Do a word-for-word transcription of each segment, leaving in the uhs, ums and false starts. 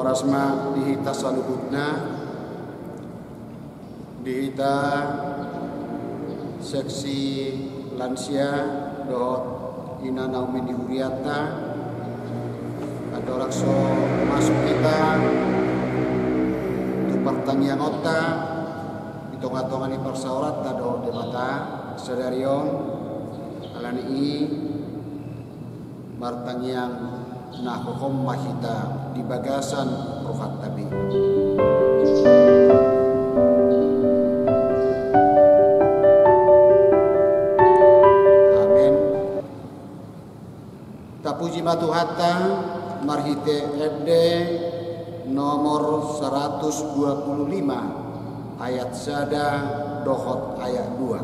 Horas ma di hita saluhutna, di hita seksi lansia dohot ina na umini hurianta, andorang so masuk hita tu partangiangonta di tonga-tonga ni parsaoranta dohot Debata sadari on, alani i martangiang na hohom ma hita di bagasan rohanta be. Amen. Tapuji ma Tuhanta marhite ende nomor saratus dua pulu lima ayat sada dohot ayat dua.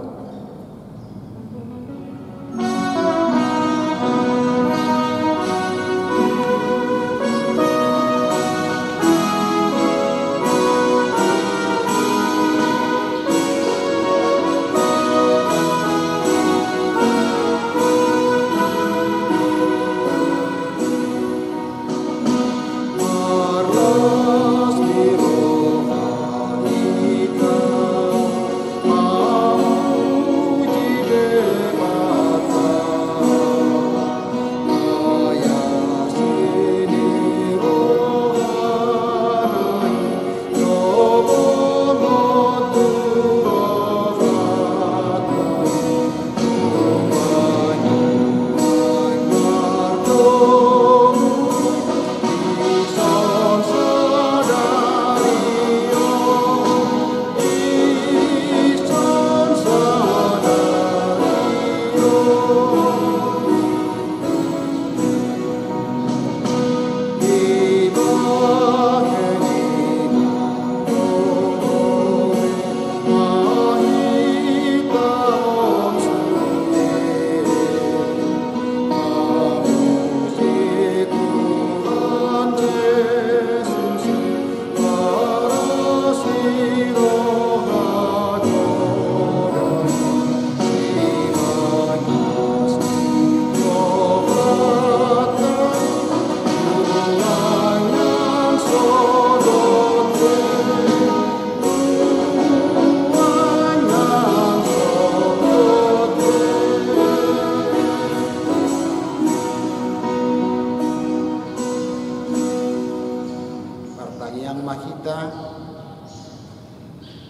Martangiang ma hita.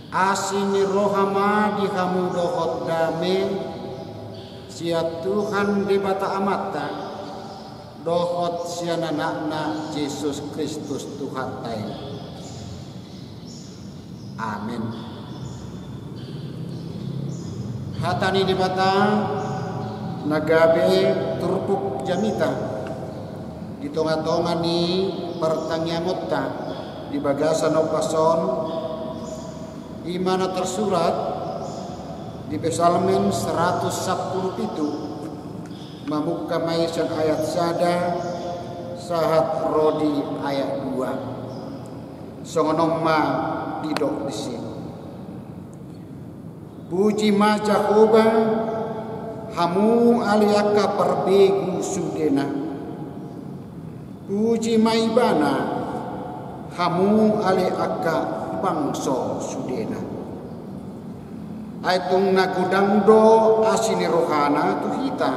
Asi ni roha ma di hamu dohot dame sian Tuhan Debata Amanta dohot sian Anakna Jesus Kristus Tuhanta i. Amen. Hata ni Debata na gabe turpuk jamita di tonga-tonga ni partangiangonta di bagasan ombas on, i ma na tarsurat di Psalmen saratus sampulu pitu, mamungka ma i sian ayat sada sahat ro di ayat dua. Songon on ma didok disi. Puji ma Jahowa, hamu ale angka parbegu sudena. Puji ma Ibana, hamu ale angka bangso sudena. Ai tung na godang do asi ni rohana tu hita,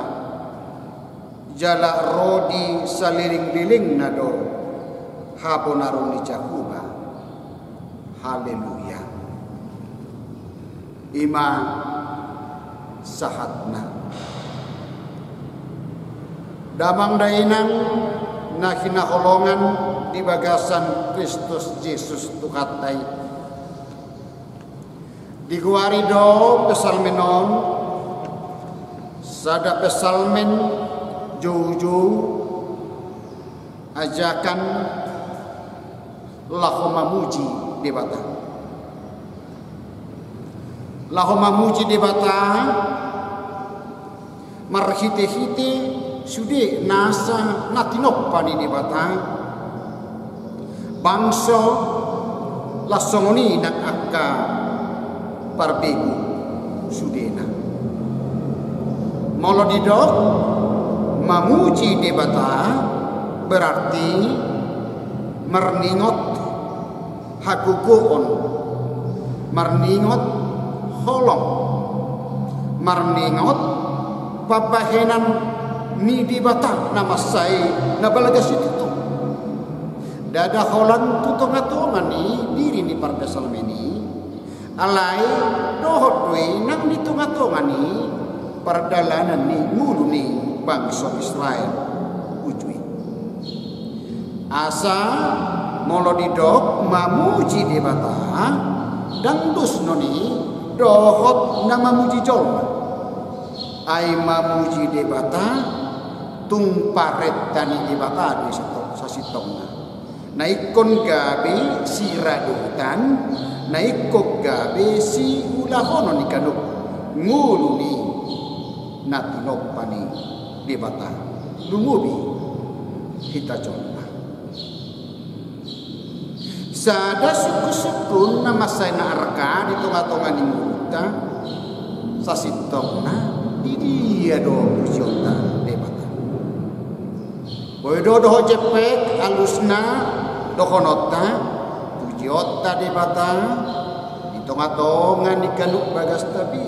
jala ro di salelenglelengna do habonaron ni Jahowa. Haleluya. I ma sahatna. Damang dainang na hinaholongan di bagasan Kristus Jesus Tuhanta i. Digoari do psalmen on sada psalmen joujou, ajakan laho mamuji Debata. Laho mamuji Debata marhitehite sude nasa na tinompa ni Debata, bangso, laos songon i nang angka parbegu sudena. Molo didok mamuji Debata, berarti Marningot hagogoon, marningot holong, marningot pambahenan ni Debata na mansai na balga situtu. Ndada holan tu tongatonga ni diri ni parpsalmen i, alai dohot do i nang di tongatonga ni pardalanan ni ngolu ni bangso Israel uju i. Asa molo didok mamuji Debata, ndang dos non i dohot na mamuji jolma. Ai mamuji Debata tung parenta ni Debata do i sasintongna. Na ingkon gabe siradotan, na ingkon gabe siulahonon ni ganup ngolu ni na tinompa ni Debata lumobi hita jolma. Sada sungkunsungkun na mansai na arga di tongatonga ni ngolunta, sasintongna, di dia do pujionta Debata? Boi do dohot jempek alusna dohononta, pujionta Debata di tongatonga ni ganup bagasta be,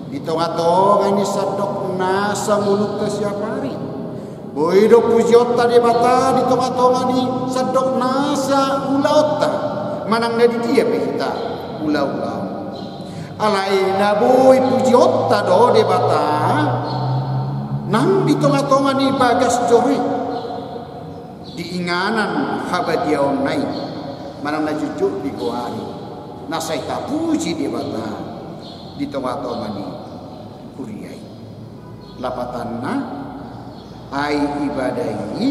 di tongatonga ni sandok nasa ngolunta siapari. Boi do pujionta Debata di tongatonga ni sandok nasa ulaonta, manang na di dia pe hita ulaulaon. Alai na boi pujionta do Debata nang di tongatonga ni bagas joro i, di inganan habadiaonna i, manang na jotjot digoari, na sai tapuji Debata di tongatonga ni huria i. Lapatanna, ai ibadah i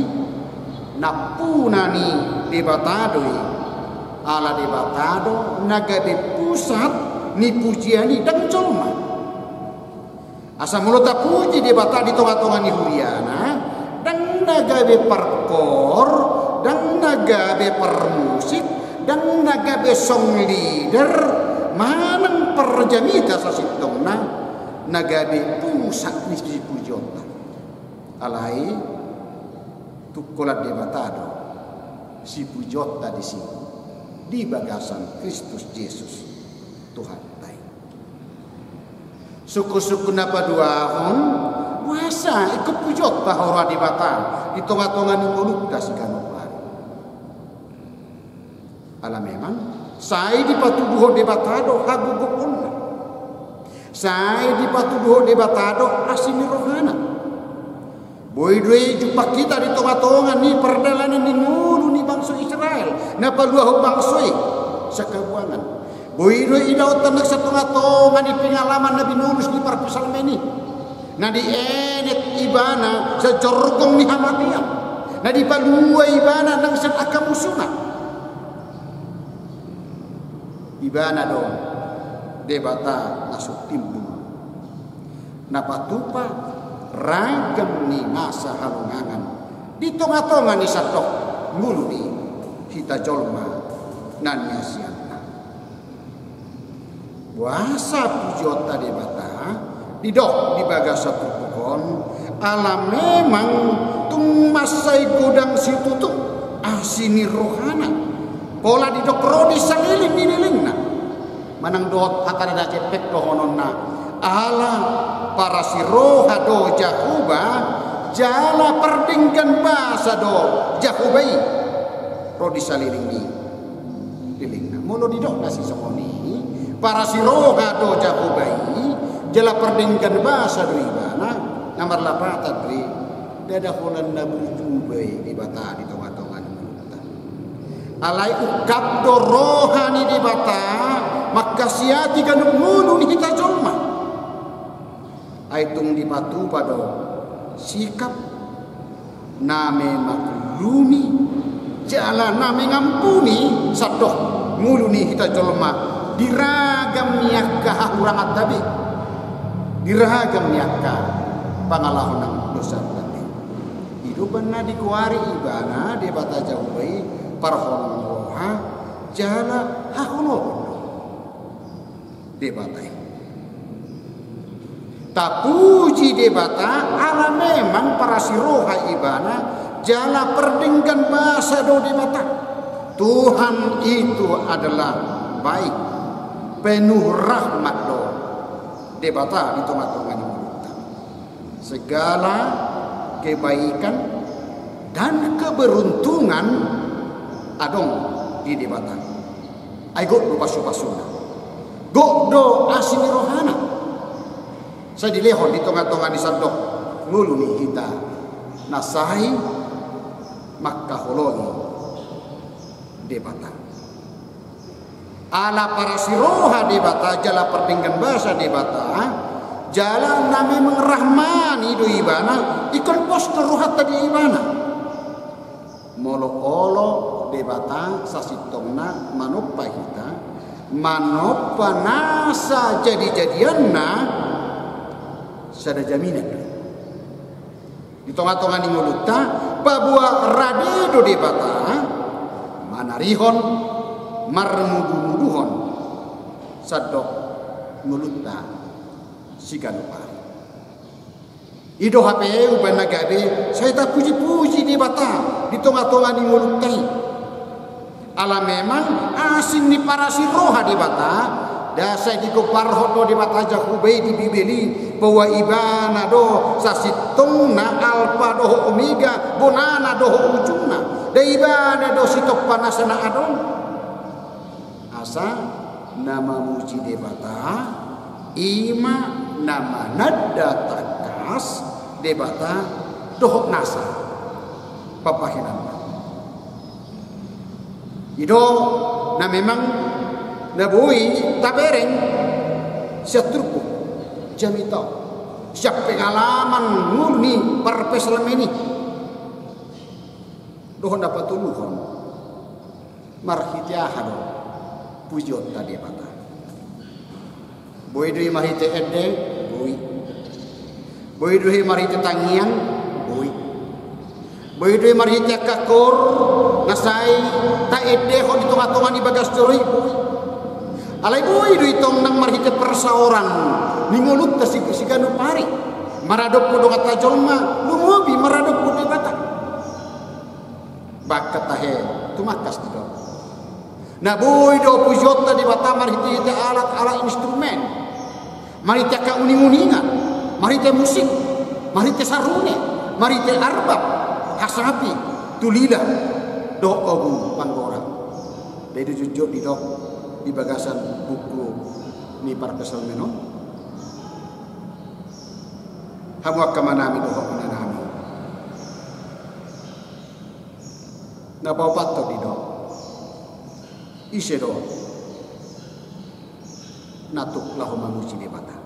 nampuna ni Debata do i, ala Debata do na gabe pusat ni pujian i, ndang jolma. Asa molo tapuji Debata di tongatonga ni huriana, ndang na gabe parkoor, ndang na gabe parmusik, ndang na gabe song leader, manang parjamita sasintongna, na gabe pusat ni sipujionta. Alai tung holan Debata do sipujionta disi di bagasan Kristus Jesus Tuhanta i. Sungkunsungkun na paduahon, boasa ingkon pujionta huroha Debata di tongatonga ni ngolunta siganup ari? Ala memang sai dipatuduhon Debata do hagogoonna. Sai dipatuduhon Debata do asi ni rohana. Boi do i jumpang hita di tongatonga ni pardalanan ni ngolu ni bangso Israel na paluahon bangso i sian habuangan. Boi do i idaonta nang sian tongatonga ni pengalaman na binolus ni parpsalmen i, na dienet ibana sian jorgong ni hamatean, na dipalua ibana nang sian angka musuna. Ibana do Debata na so timbul, na patupa ragam ni nasa halongangan di tongatonga ni sandok ngolu ni hita jolma na niasianna. Boasa pujionta Debata didok di bagasan turpuk on? Ala memang tung mansai godang situtu asi ni rohana, pola didok ro di saleleng ni lelengna. Manang dohot hata na jempek dohononna, ala parasiroha do Jahowa, jala pardenggan basa do Jahowa i, ro di saleleng ni lelengna. Molo didok na sisongon i, parasiroha do Jahowa i, jala pardenggan basa do ibana, na marlapatan do i, ndada holan na burju be Debata di tongatonga ni ngolunta. Alai ungkap do roha ni Debata manghasiati ganup ngolu ni hita jolma. Ai tung dipatupa do sikap na memaklumi jala na mengampuni sandok ngolu ni hita jolma di ragam ni angka hahuranganta be, di ragam ni angka pangalaho nang dosanta be. I do umbahen na digoari ibana Debata Jahowa i parholong roha jala haholomon do Debata i. Tapuji Debata ala memang parasiroha ibana, jala pardenggan basa do Debata. Tuhan itu adalah baik, penuh rahmat do Debata di tongatonga ni ngolunta. Segala kebaikan dan keberuntungan adong di Debata. Ai gok do pasupasuna, gok do asi ni rohana. Sai dilehon di tongatonga ni sandok ngolu ni hita na sai mangkaholongi Debata. Ala parasi roha Debata jala pardenggan basa Debata, jala na memang rahmani do Ibana, ingkon pos do rohanta di Ibana. Molo olo Debata sasintongna manompa hita, manompa nasa jadijadianna, sada jaminan do i. Di tongatonga ni ngolunta, paboa rade do Debata manarihon, marmudumuduhon sandok ngolunta siganup ari. I do hape umbahen na gabe sai tapujipuji Debata di tongatonga ni ngolunta i. Ala memang asing ni parasi roha Debata, da sai digombarhon do Debata Jahowa i di Bibel i, bahwa Ibana do sasintongna Alpa dohot Omega, bonana dohot ujungna. Da Ibana do sitompa nasa na adong. Asa na mamuji Debata, i ma na mananda tangkas Debata dohot nasa pambahenanna. I do na memang na boi tabereng sian turpuk jamita on, sian pengalaman ngolu ni parpsalmen i. Dohot na patoluhon, marhite aha do pujionta Debata? Boi do i marhite ende? Boi. Boi do i marhite tangiang? Boi. Boi do i marhite angka koor na sai taendehon di tongatonga ni bagas joro i? Boi. Alai boi do i tong nang marhite parsaoran ni ngolunta si, siganup ari, maradophon donganta jolma, lumobi maradophon Debata. Bahen tahe tumangkas didok, na boi do pujionta Debata marhitehite alat-alat instrumen, marhite angka uninguningan, marhite musik, marhite sarune, marhite arbab, hasapi, tulila, dohot ogung panggora. Dai do jotjot didok di bagasan buku ni parpsalmen on? Hamu angka amanami dohot inanami, na paopathon didok, ise do na tuk laho mamuji Debata?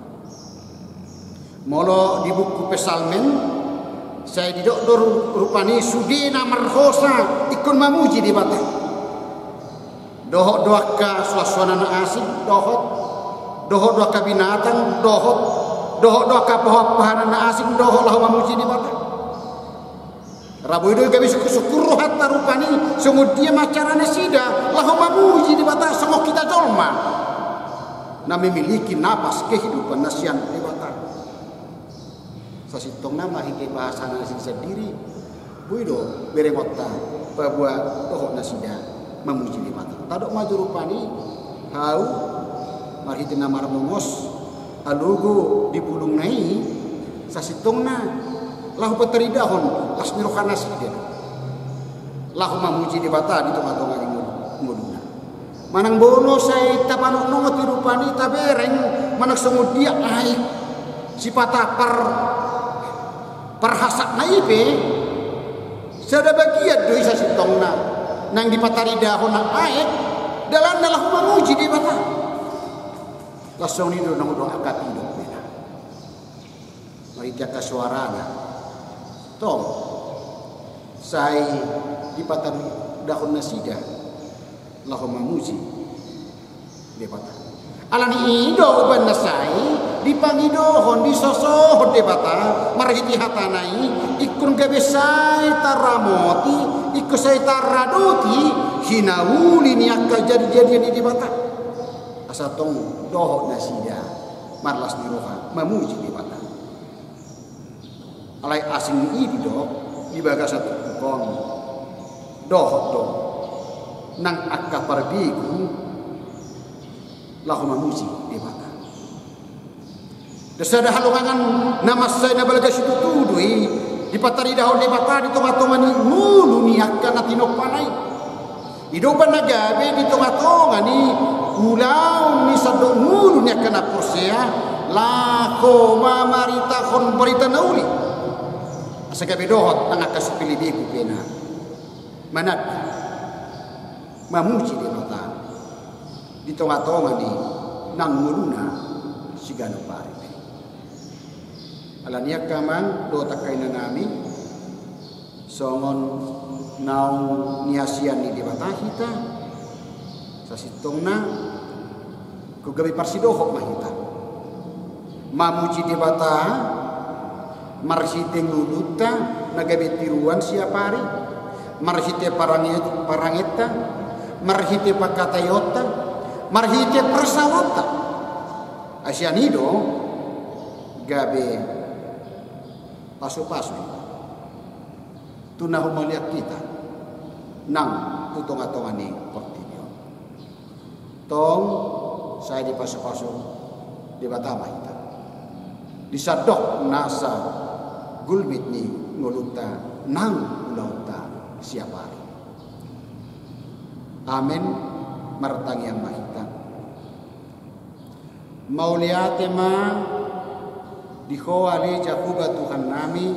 Molo di buku Psalmen, sai didok do ru-, rupani sude na marhosa ingkon mamuji Debata. Dohot do angka suansuanan na asing, dohot. Dohot do angka binatang, dohot. Dohot do angka pahoapahanan na asing, dohot laho mamuji Debata. Ra boi do i gabe sungkunsungkun rohanta rupani, songon dia ma cara nasida laho mamuji Debata songon hita jolma na memiliki napas kehidupan na sian Debata. Sasintongna marhite bahasana sendiri, boi do berengonta paboa dohot nasida mamuji Debata. Tadok ma jo rupani, hau marhite na marmongos, alogo di bulungna i, sasintongna laho pataridahon las ni roha nasida laho mamuji Debata di tongatonga ni ngolu-, ngoluna. Manang molo sai tapanongot i rupani, tabereng manang songon dia aek sipata par-, parhasakna i pe, sada bagian do i sasintongna naeng dipataridahon na aek dalanna laho mamuji Debata. Las songon i do nang do angka pidok bena. Marhite angka soarana tong sai dipataridahon nasida laho mamuji Debata. Alani i do umbahen na sai dipangidohon, disosohon Debata marhite hatana i, ingkon gabe sai taramoti, ingkon sai taradoti hinauli ni angka jadijadian ni Debata. Asa tong dohot nasida marlas ni roha mamuji Debata. Alai asing ni i didok di bagasan Dohot do nang angka parbegu laho mamuji Debata. Sada halongangan na mansai na balga situtu do i dipataridahon Debata di tongatonga ni ngolu ni angka na tinompana i. I do umbahen na gabe di tongatonga ni ulaon ni sandok ngolu ni angka na porsea laho mamaritahon barita na uli. Asa gabe dohot nang angka sipelebegu pe na mananda mamuji Debata di tongatonga ni nang ngoluna siganup ari. Alani i angka amang dohot angka inanami, songon naung niasian ni Debata hita, sasintongna, gabe parsidohot ma hita mamuji Debata marhite ngolunta na gabe tiruan siap ari, marhite parange-, parangenta, marhite pangkataionta, marhite parsaoranta. Ai sian i do gabe pasupasu hita tu na humaliang hita nang tu tongatonga ni portibi on. Tong sai dipasupasu Debata ma hita di sandok nasa gulmit ni ngolunta nang ulaonta siap ari. Amen. Martangiang ma hita. Mauliate ma di Ho ale Jahowa Tuhannami,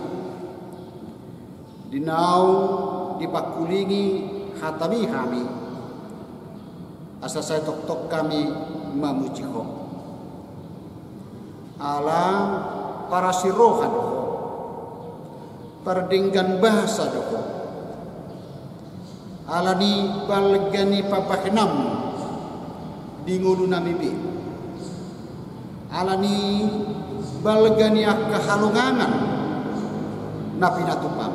di naung dipangkulingi hatami hami, asa sai tongtong hami mamuji Ho. Ala parasi roha do Ho, pardenggan basa do Ho. Alani balga ni pambahenanmi di ngolunami be. Alani balga ni angka halongangan na pinatupam.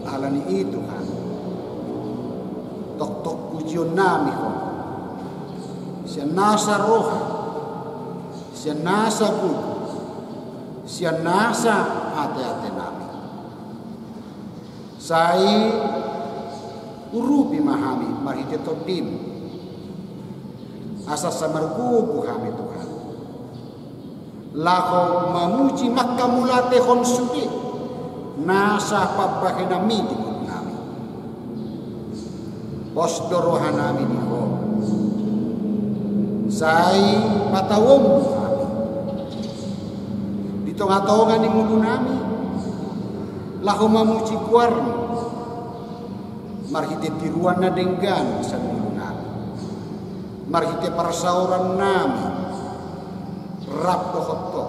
Alani i Tuhan, tongtong pujionnami Ho sian nasa roha, sian nasa gogo, sian nasa ateatenami. Sai urupi ma hami marhite Tondim, asa sai margogo hami Tuhan laho mamuji manghamuliatehon sude nasa pambahenanmi di ngolunami. Pos do rohanami di Ho, sai patauonmu hami di tongatonga ni ngolunami laho mamuji goarmu marhite tiruan na denggan sian ngolunami, marhite parsaorannami rap dohot Ho,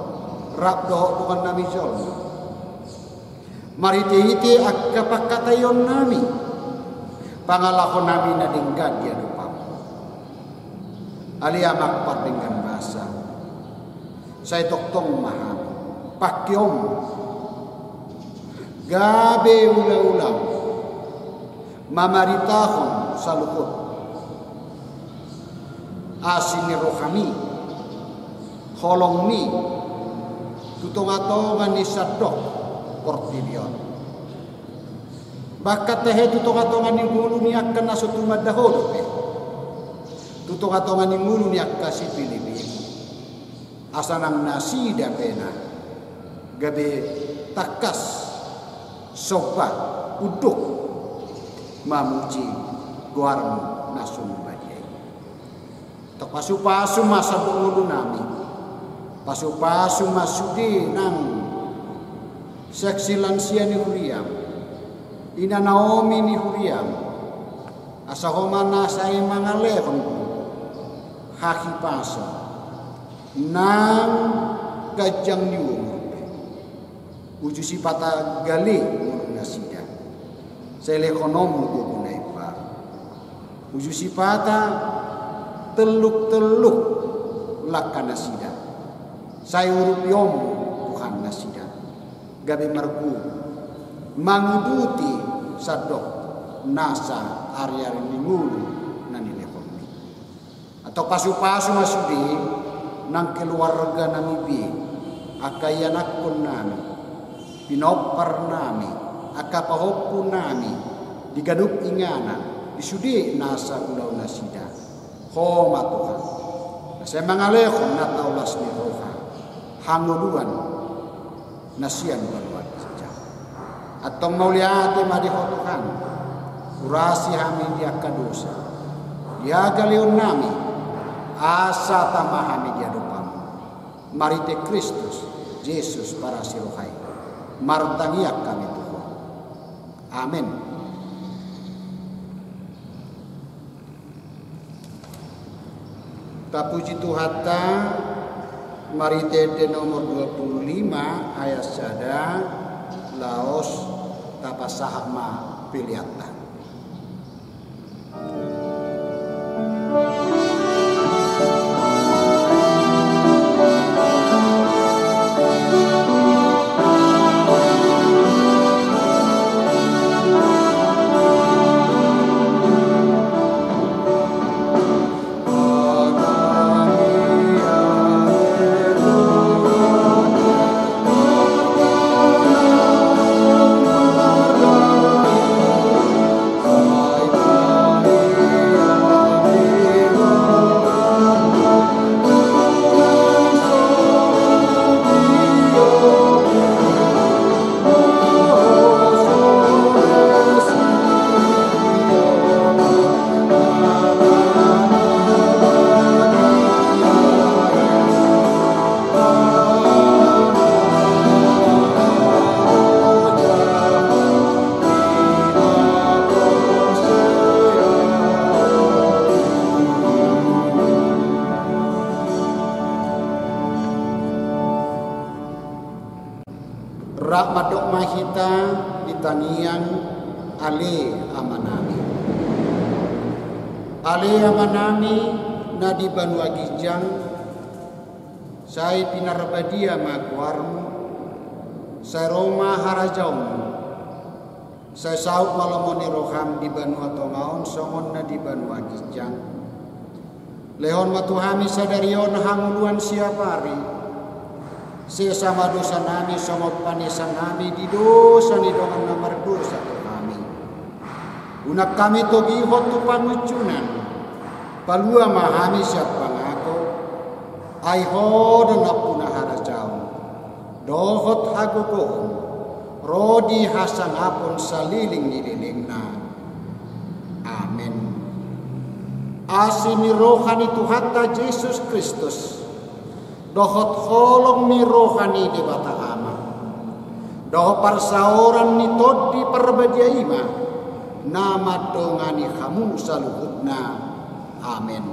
rap dohot dongannami jolma, marhitehite angka pangkataionnami, pangalahonami na denggan di adopanmu. Ale Amang pardenggan basa, sai tongtong ma hami pangkeonmu gabe ulaulamu mamaritahon saluhut asi ni rohami, holongmi tu tongatonga ni sandok portibi on. Bahkan tahe tu tongatonga ni ngolu ni angka na so tumanda Ho dope, tu tongatonga ni ngolu ni angka sipelebegu. Asa nang nasida pe na gabe tangkas somba unduk mamuji goarmu na sun badia i. Tong pasupasu ma sandok ngolunami, pasupasu ma sude nang seksi lansia ni huriam, ina Naomi ni huriam, asa Ho ma na sai mangalehon hahipason nang ganjang ni umur. Uju sipata gale ngolu nasida, sai lehononmu gogo na imbaru. Uju sipata telluktelluk langka nasida, sai urupionmu Tuhan nasida gabe margogo manguduti sandok nasa ariari ni ngolu na nilehonmi. Antong pasupasu ma sude nang keluarganami be, angka ianakkonnami, pinomparnami, angka pahompu nami di ganup inganan, di sude nasa ulaon nasida. Ho ma Tuhan, na sai mangalehon na taulas ni roha, hangoluan na sian banua ginjang. Antong mauliate ma di Ho Tuhan, urasi hami di angka dosa, di hagaleon nami, asa tama hami di adopanMu. Marhite Kristus Jesus parasi roha i, martangiang hami tu Ho. Amen. Tapuji Tuhanta, marhite ende nomor dua puluh lima ayat sada, laos tapasahat ma peleanta. Rap mandok ma hita di tangiang. Ale Amanami. Ale Amanami na di banua ginjang, sai pinarbadia ma goarMu, sai ro ma harajaonMu, sai saut ma lomo ni rohaM di banua tonga on songon na di banua ginjang. Lehon ma tu hami sadari on hangoluan siapari. Sesa ma dosanami songon panesanami di dosa ni dongan na mardosa tu hami. Unang hami togihon tu pangunjunan. Palua ma hami sian pangago. Ai Ho do nampuna harajaon dohot hagogoon ro di hasangapon saleleng ni lelengna. Amen. Asi ni roha ni Tuhanta Jesus Kristus, dohot holong ni roha ni Debata Ama, dohot parsaoran ni Tondi Parbadia i ma na mandongani hamu saluhutna. Amen.